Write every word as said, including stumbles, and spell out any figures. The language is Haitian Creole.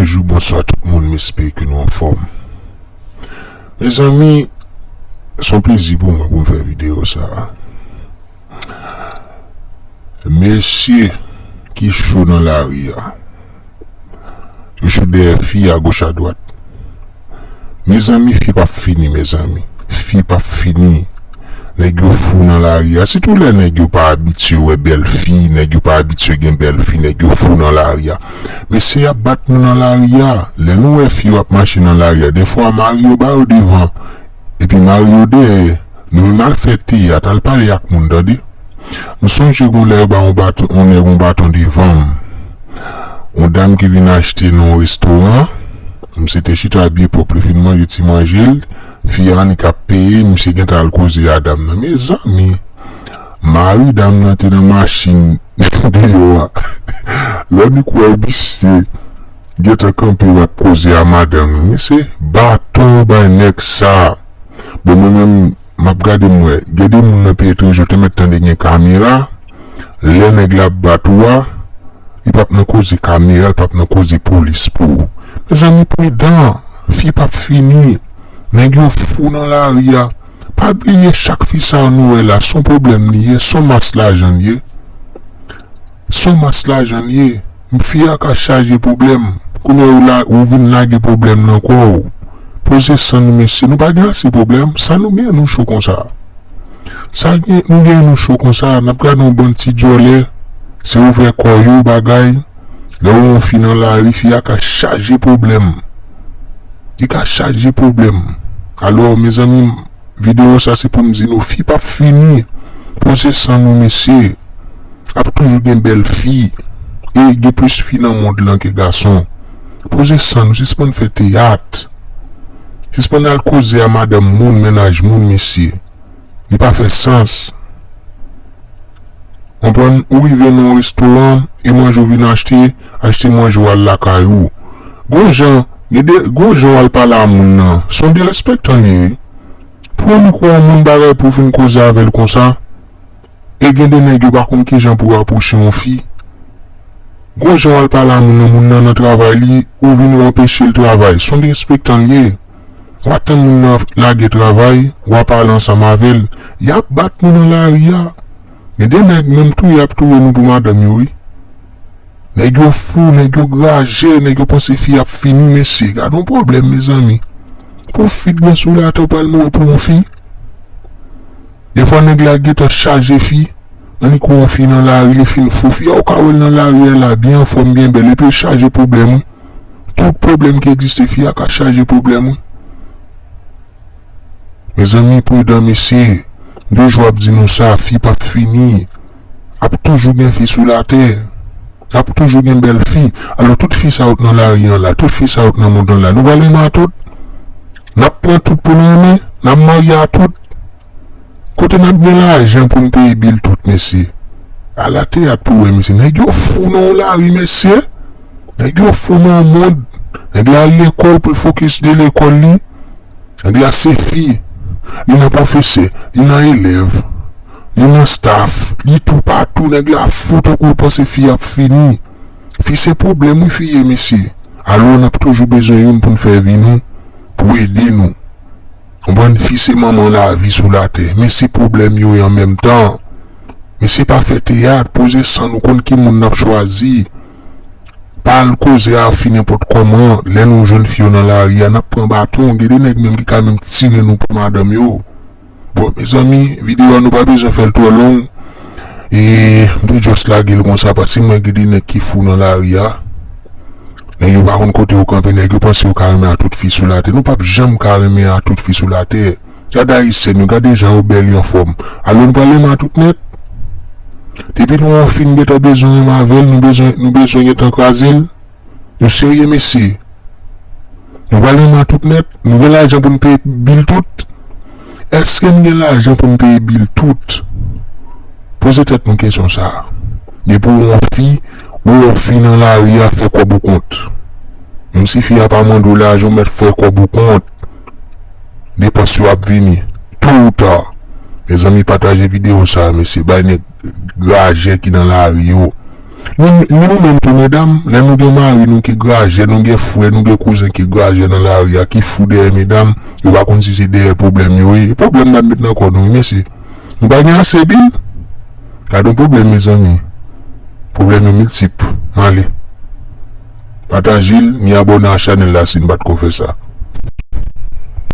Bonjou, bonswa tout moun, m espere ke nou anfòm. Mezanmi, se yon plezi pou mwen pou m fè videyo sa a. Mesye ki cho nan lari a, yo cho dèyè fi agoch adwat. Mezanmi, fi p ap fini, mezanmi. Fi p ap fini. Nèg yo fou nan lari a. Sitou lè nèg yo pa abitye wè bèl fi, nèg yo pa abitye gen bèl fi, nèg yo fou nan lari a. Mesye, y ap bat moun nan lari a. Lè nou wè fi yo ap mache nan lari a, defwa mari yo ba yo devan, epi mari yo dèyè. Nou menm al fè teyat, al pale ak moun, tande. M sonje gon lè yo ba yon baton, yon nèg yon baton devan m. Yon dam ki vin achte nan yon restoran. Misye te chita byen pwòp, li fin manje ti manje l. Fi a annik ap peye, misye gentan al koze a dam nan. Mezanmi, mari dam nan te nan machin deyò a. Lè annik wè misye gentan kanpe, w ap koze a madanm li. Mesye, baton yo bay nèg sa. Bon, mwen menm, m ap gade, m wè, gen de moun nan peyi etranje, ou te mèt tande gen kamera. Lè nèg la ap bat ou a, li p ap nan koze kamera, li p ap nan koze polis pou ou. Mezanmi, pridan, fi p ap fini. Nèg yo fou nan lari a. Pa bliye, chak fi sa nou wè la, se yon pwoblèm li ye, se yon mas lajan li ye. Se yon mas lajan li ye. Fi a ka chaje pwoblèm. Kounye a ou la, ou vin lage pwoblèm nan kò w. Poze san nou, mesye. Nou pa gen ase pwoblèm. Sa nou gen, nou cho konsa? Sa gen, nou gen, nou cho konsa? N ap gade yon bann ti djòlè. Se ouvè kò yo, bagay. Lè w wè yon fi nan lari, fi a ka chaje pwoblèm. Li ka chaje pwoblèm. Alò, mezanmi, videyo sa se pou m di nou, fi p ap fini. Poze san nou, mesye. Ap toujou gen bèl fi. E gen plis fi nan mond lan ke gason. Poze san nou, sispann fè teyat. Sispann al koze a madanm moun, mennaj moun, mesye. Li pa fè sans. Konprann, ou rive nan yon restoran, e manje ou vin achte, achte manje ou al lakay ou. Gon jan, gen de, gon jan w al pale a moun nan, se yon derespektan li ye. Pou annik wè yon moun bagay pou w vin koze avè l konsa, e gen de nèg yo pa konn kijan pou yo apwoche yon fi. Gon jan w al pale a moun nan, moun nan nan travay li, ou vin anpeche l travay. Se yon derespektan li ye. W a tann moun nan lage travay, w a pale ansanm avè l. Y ap bat moun nan lari a. Gen de nèg menm touye, y ap touye nou pou madanm yo, wi. Nèg yo fou, nèg yo graje, nèg yo panse fi ap fini, mesye. Gade yon pwoblèm, mezanmi. Pou fi t gen sou latè, w pral mouri pou yon fi. Defwa nèg la gentan chaje fi. Annik wè yon fi nan lari, li fin fou. Fi a, ou ka wè l nan lari a la, byen anfòm, byen bèl, epi l chaje pwoblèm, wi. Tout pwoblèm ki egziste, fi a ka chaje pwoblèm, wi. Mezanmi, pridan, mesye. M toujou ap di nou sa, fi p ap fini. Ap toujou gen fi sou latè. Ap toujou gen bèl fi. Alò, tout fi sa yo t nan lari an la, tout fi sa yo t nan mond lan la, nou pral renmen a tout? N ap pran tout pou nou renmen? N ap marye a tout? Kote n ap gen lajan pou n peye bil tout, mesye? Ala teyat pou wè, mesye. Nèg yo fou nan yon lari, mesye. Nèg yo fou nan yon mond. Nèg la al lekòl pou l fokis de lekòl li. Nèg la se fi. Li nan pwofesè. Li nan elèv. Li nan staff. Li toupatou. Nèg la fou tankou l panse fi ap fini. Fi se pwoblèm, wi, fi ye, mesye. Alò, n ap toujou bezwen youn pou n fè vi nou, pou ede nou. Konprann, fi se manman lavi sou latè, men se pwoblèm yo ye an menm tan. Mesye, pa fè teyat, poze san nou, konn ki moun n ap chwazi. Pa al koze a fi nenpòt kòman, lè nou jwenn fi yo nan lari a, n ap pran baton, gen de nèg menm ki ka menm tire nou pou madanm yo. Bon, mezanmi, videyo a nou pa bezwen fè l twò long. E m te just lage l konsa, paske m wè gen de nèg ki fou nan lari a. Nèg yo pa konn kote yo kanpe, nèg yo panse yo ka renmen a tout fi sou latè. Nou p ap janm ka renmen a tout fi sou latè. Gade Ayisyen yo, gade jan yo bèl, yo anfòm. Alò, nou pral renmen a tout nèt? Depi nou wè yon fi n gentan bezwen renmen avè l, nou bezwen, nou bezwen gentan kraze l? Nou serye, mesye? Nou pral renmen a tout nèt? Nou gen lajan pou n peye bil tout? Èske n gen lajan pou n peye bil tout? Poze tèt nou kesyon sa a. Depi w wè yon fi, ou wè yon fi nan lari a, fè kòb ou kont. Menm si fi a pa mande w lajan, ou mèt fè kòb ou kont. Depans yo ap vini, to ou ta. Mezanmi, pataje videyo sa a, mesye. Bay nèg grajè ki nan lari yo. Nou, nou, nou menm tou, medam, lè nou gen mari nou ki grajè, nou gen frè, nou gen kouzen ki grajè nan lari a, ki fou dèyè medam, yo pa konn si se dèyè pwoblèm yo ye. Pwoblèm n ap met nan kò nou, wi, mesye. Nou pa gen ase bil. Gade yon pwoblèm, mezanmi. Pwoblèm yo miltip. M ale. Pataje l, ni abòne a chanèl la si n pa t ko fè sa.